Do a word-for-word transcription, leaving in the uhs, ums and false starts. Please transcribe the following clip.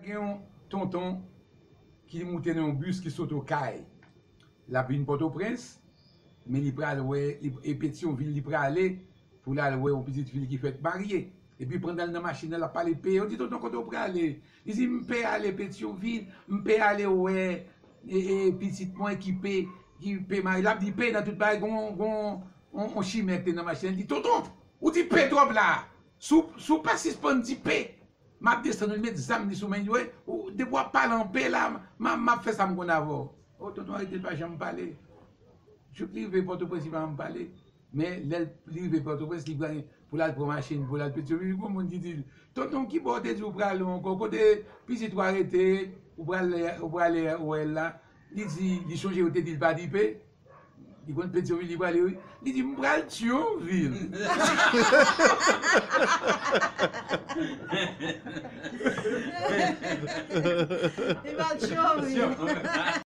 Gen yon tonton ki moute nan yon bis ki sot Okay. L ap vin Pòtoprens, men li pral wè, li, e Petyonvil li prale pou l al wè yon pitit fi l ki fèk marye. Epi pandan l nan machin nan, l ap pale peye. Yo di, "Tonton, kote w prale?" Li di, "M pe ale Petyonvil, m pe ale wè e, e, pitit mwen ki pe, ki pe marye." L ap di pe nan tout bagay, gon, gon, on, on chimè ki te nan machin nan. Li di, "Tonton, ou di pe twòp la. Si w, si w pa sispann di pe, m ap desann ou." Li met zam li sou men, li di, "Wi, ou, depi w ap pale an pe la, m, m, m ap fè sa m konn avè w." O, tonton arete, l pa janm pale. Jouk li rive Pòtoprens, li pa janm pale. Men lè l rive Pòtoprens, li pran pou l al pran machin, pou l al Petyonvil, gon moun ki di l, "Tonton, ki bò w te di w prale ankò? Kote pitit ou a rete, ou prale, ou prale wè l la?" Li di, li sonje yo te di l pa di pe. Li konn Petyonvil li prale, wi. Li di, "M pral Tyonvil." Li pral Tyonvil.